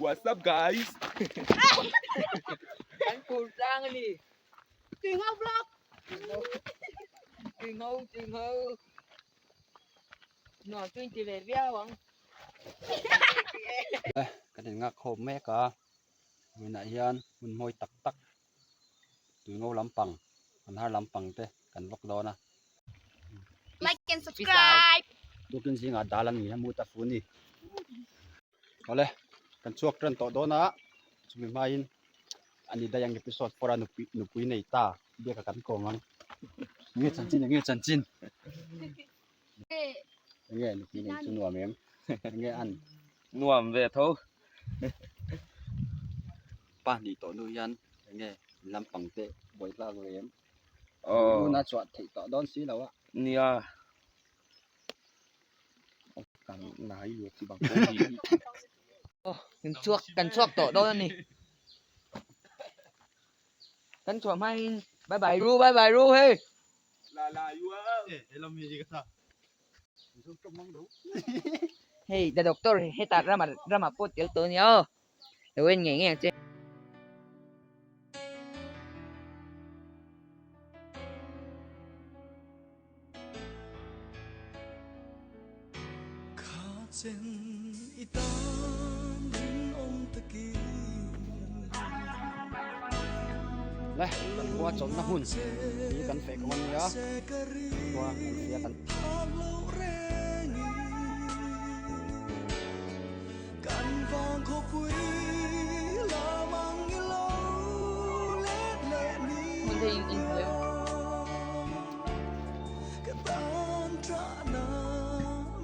What's up guys? Kan phur tlang a ni. Tui ngho vlog. Tui ngho, tui ngho. Nuam chu in ti ve viau ang. Kan in nghak khawm mek a, vawiinah hian hmun mawi tak tak tui ngo lampang an har lampang te kan vawk dawn a. Like and subscribe. Tukin zingah dal an ni a mut a fu ni. Awle kan chhuak tan tawh dawn a chumi hmain ani daih ang episode 4 a nupui nupui nei ta biak a kan kawm ang. Enge chanchin enge chanchin. Enge nupui nei chu nuam em enge an. Nuam ve tho. Pa hnih tawh hnu hian enge lampang te buai hlak ve em. Aw. Tuna chhuah theih tawh dawn si lo a. Nia. Kan nai luat chi bang pawh hi. Aw kan chhuak kan chhuak tawh dawn a ni. Kan chhuah hmain bye bye ru bye bye ru hei. La la yu a. Hei the doctor hetah ramah ramah pawh tel tawh a nia aw. Lo en ngei ngei ang che. Le kan khua chawlhna hmun hi kan feh kawng a nia khua kan feh a kan.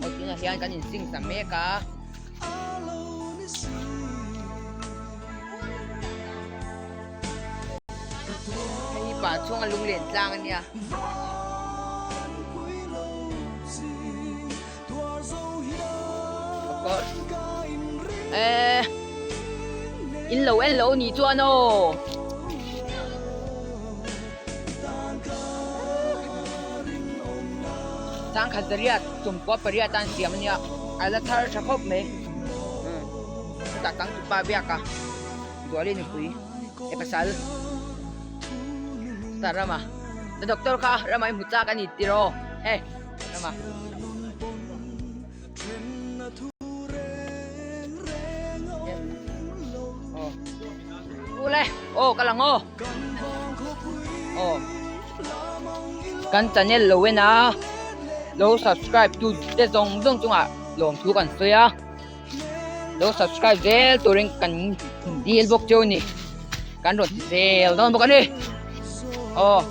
Aw tunah hian kan insing ta mek a. Hei hi pa chhunga lunglen tlang a nia. Eh, in lo en lo ni chuan aw. Changkhat zariat chawmkua pariat a an siam ania a la thar tha khawp mai chutah tang tupa biak a Zuali nupui e pasal chutah rama the doctor kha rama i hmu chak a ni tiraw hei. Rama. Ule, oh ka lang aw. Oh. Kan channel lo en a. Lo subscribe tu te zawng zawng chungah lawm thu kan sawi a. Lo subscribe zel turin kan dil bawk cheu ni. Kan rawn ti zel dawn bawk a ni. Oh.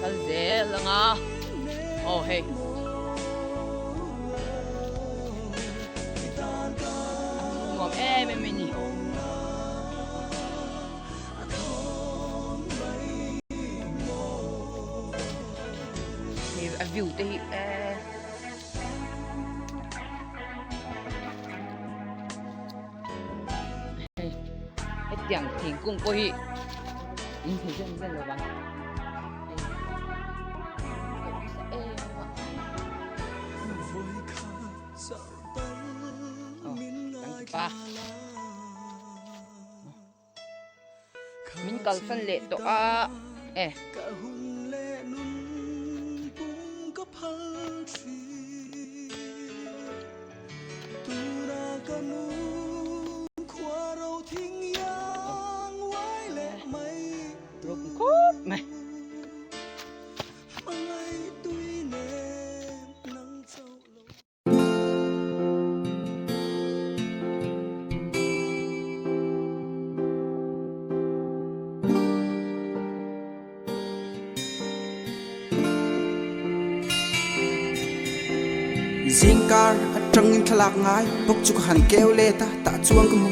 Kal zel anga aw hei nuam em em a ni. A view te hi eh hei hetiang thingkung pawh hi in hmu zen zen lo vang pa Min kalsan leh tawh a e. Ropui khawp mai. Zingkar atangin thlalak ngai bawk chu ka han keu let a tah chuan ka hmu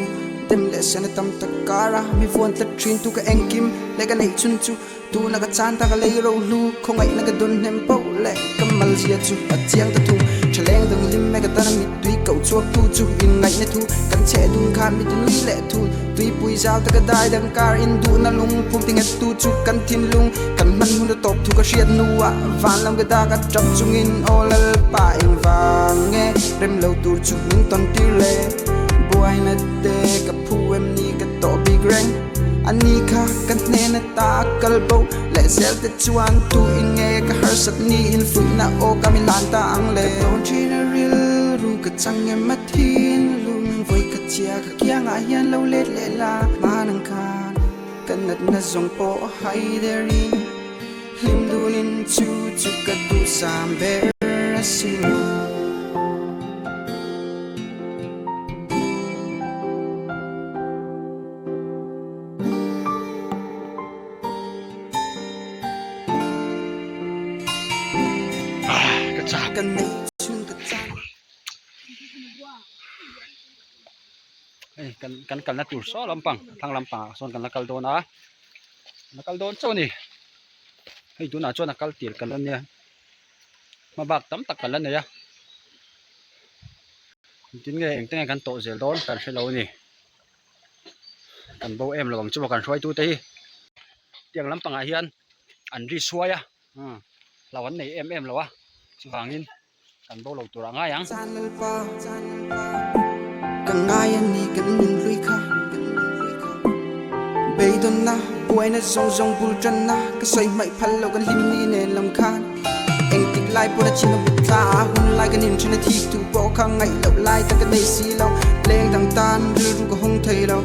dem leh sen a tam tak kar a mi vuan tlat thin tu ka engkim leh ka neih chhun chu tuna ka chan ta ka lei ro hlu khawngaihna ka dawn hnem poh leh ka mal zia chu a chiang ta thung. tha leng dang hlim e ka tan a mittui koh chhuak tu chu in ngaihna thu kan chheh dun khan mi ti nui leh thul tuipui zau taka dai dang kar in duhna lung phum ti nghet tu chu kan thinlung kan hman hun a tawp thu ka hriat hnuah van lam ka dak a tap chungin aw lalpa engvang nge rem lo tur chu min tawn tir le buaina te ka phu em ni ka tawh bik reng a ni kha ka hnen ata a kal bo leh zel te chuan tu in nge ka harsat ni in fuihna aw ka mi hlan ta ang le ka tawn thin a rilru ka chang em a thinlung vawi khat chia ka kiangah hian lo let leh la hmanang khan ka natna zawng pawh hai derin hlim dunin chu chu ka duhsam ber asin. Hei kan kan kalna tur saw lampang thlang lampang ah sawn kan la kal dawn a la kal dawn chauh a ni hei tunah chuan a kal tir kan la nia hma bak tam tak kan la nei a engtin nge engte nge kan tawh zel dawn kan hre lo a ni. Kan bo em lo ang chu maw kan hruaitu te hi tiang lampangah hian an ri suai a hlo an nei em em lo a chuvangin kan bo lo tur a ngai ang. Ka ngai a ni kan nun hlui kha Beidawnna buaina zawng zawng bul tanna ka sawi hmaih phal lo kan hlim ni nen lam khan Engtik lai pawn a chin a mut thla a hun lai kan inthen a thik thu pawh kha ngaih loh lai tak ka nei si lo leng dang tan rilru ka hawng thei lo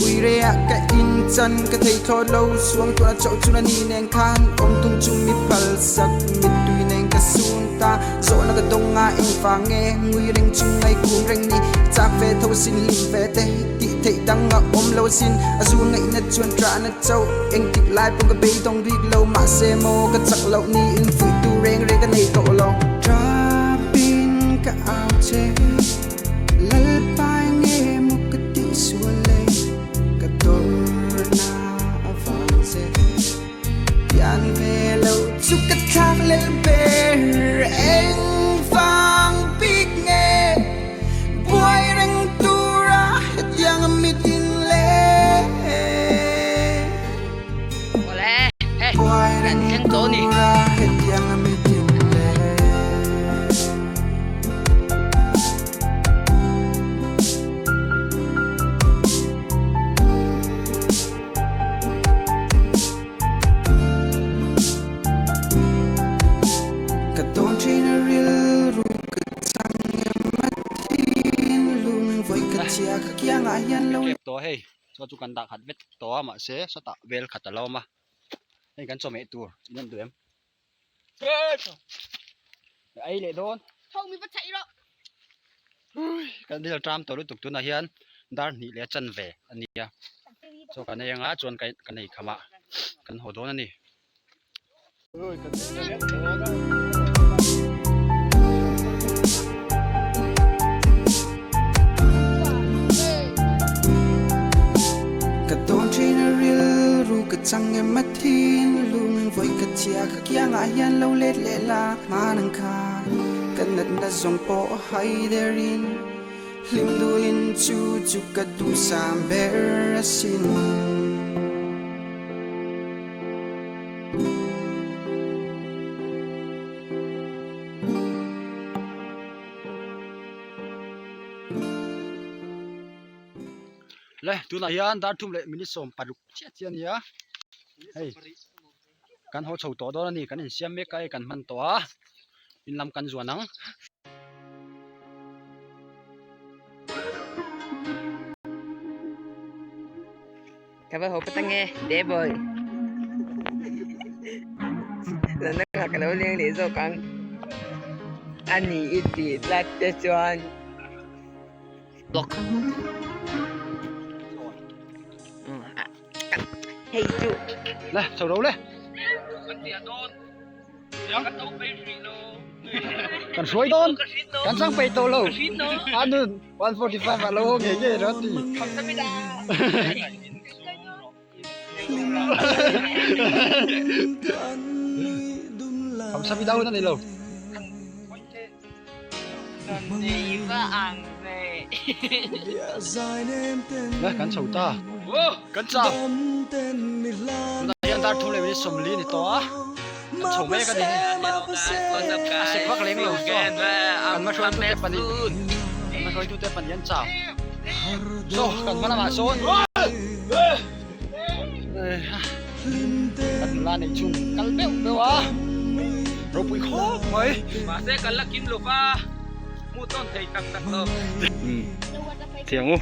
Ui re ah ka in chan ka thei thlawt lo suang tuan a chauh chun a ni nen khan awm tum chu mi phal sak mittui nen ka sun ta zawhna ka dawng a engvang nge ngui reng chung ngai kum reng ni chak ve tho sin hlim ve te tih theih dang a awm lo sin a zu ngaihna chuan ṭahna chauh engtik lai pawh ka beidawng bik lo mahse maw ka chak loh niin fuih tu reng reng ka nei tawh lo. Ṭapin ka au che Lalpa nge maw ka tih sual le ka tawrhna avang che pian ve lo chu ka thlak lel ber engvang bik nge buai reng tura hetiang a mitin le buai reng tura hetiang a mitin le. Ka tawn thin a rilru ka chang em a thinlung vawi ka chhia ka kiangah hian lo Tep tawh hei chaw chu kan dah khat vet tawh a mahse sawtah vel khat a lo awm a hei kan chawhmeh tur in en duh em ei leh dawn kan dil tram tawh lutuk tunah hian dar hnih leh a chanve a nia chaw kan ei anga chuan kan ei kham ah kan haw dawn a ni. Ka tawn thin a rilru ka chang em a thinlung vawi ka chhia ka kiangah hian lo let leh la hmanang khan ka natna zawng pawh hai derin hlim dunin chu chu ka duhsam ber asin. Le tunah hian dar thum leh minute sawm paruk chiah chiah a ni a hei kan haw chho tawh dawn a ni kan insiam mek a hei kan hman tawh a in lam kan zuan ang. Ka va haw phawt ange teh bawi Zan dangah ka lo leng leh zawk ang a ni i tih tlat te chuan block hei chu le chho ro le kan hruai dawn kan chang peih tawh lo a nun 145 ah lo haw ngei ngei rawh a ti Kamsamida hun a ni lo. Le kan chho ta kan chau tunah hian dar thum leh minute sawmli a ni tawh a kan chho mek a ni a sek vak leng lo chaw kan hma hruaitute pahnih kan hma hruaitute pahnih an chau chaw kan hma lamah sawn kan nula nei chhung kal beuh beuh a ropui khawp mai mahse kan la kim lo va hmuh tawn thei tak tak lo thiang u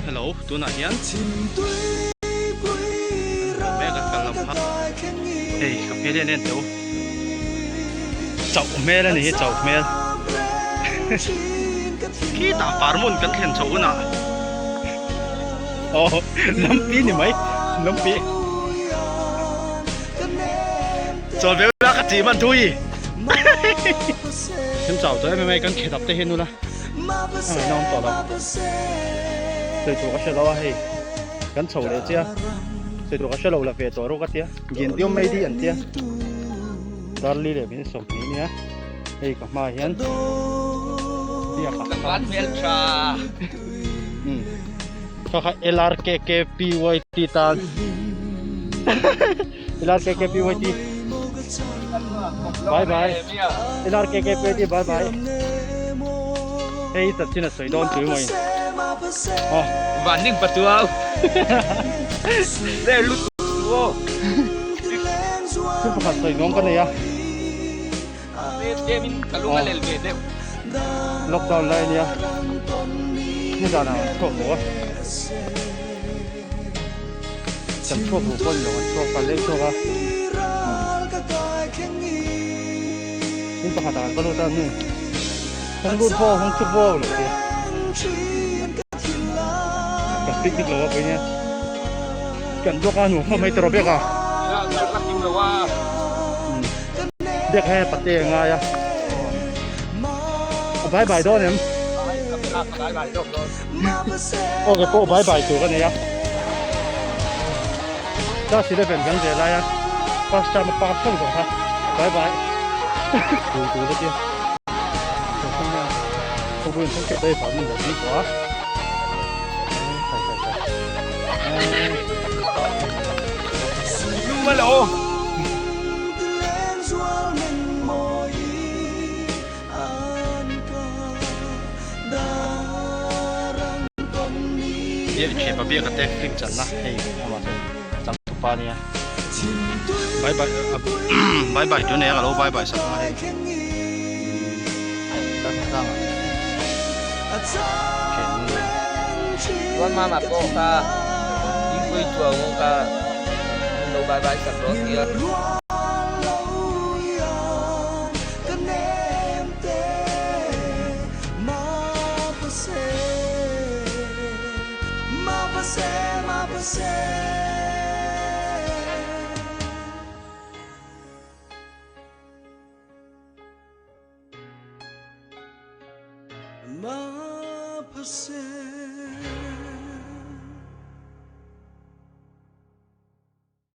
Hello tunah hian mek a kal lam kha hei ka hmel hian en teh u chauh hmel a ni hi chauh hmel khitah farmun kan thlen chhoh hunah aw lampi ni mai lampi chawl ve ula ka tih man thui thil chau tawh em em mai kan khe dap te hian ula a ngaihna awm tawh lo sawi tur ka hre lo a hei kan chho leh chiah sawi tur ka hre lo la ve tawh rawk a tia Gintium mai di an tia Darli leh min sawmhnih ania hei ka hmaah hian biak a Tlangval hmel tha. Um kha kha LRKKPYT tan LRKKPYT bye bye LRKKPYT bye bye hei chanchin a sawi dawn tui maw in aw Van ning patuau. Le lut Thil pakhat sawi nuam ka nei a. Lockdown lai ania nizan ah an chhuak lo a. Kan chhuak lo pawh a ni lo an chhuak a leng chhuak a. Thil pakhat ah an va lut a nu hung lut vaw hung chuk vaw lo tia. Ka speak dik lo a pawh nia. Kan duak a nu khawp mai tawrh bek a. Bek he pate a ngai a. A bye bye dawn em? Aw ke pawh bye bye tur ka nei a. Class 11 kan ve lai a. First term a pass theuh zawng kha. Bye bye. Tur tur ka tia. Khawpui in thil te phah min lo tih tawh a. Biak biak te film channa hei amah chuan changtupa ania bye bye bye bye tun eng alo bye bye sak anga hei Chuan mama pawh kha dingpui chuang kha min lo bye bye sak rawh tia.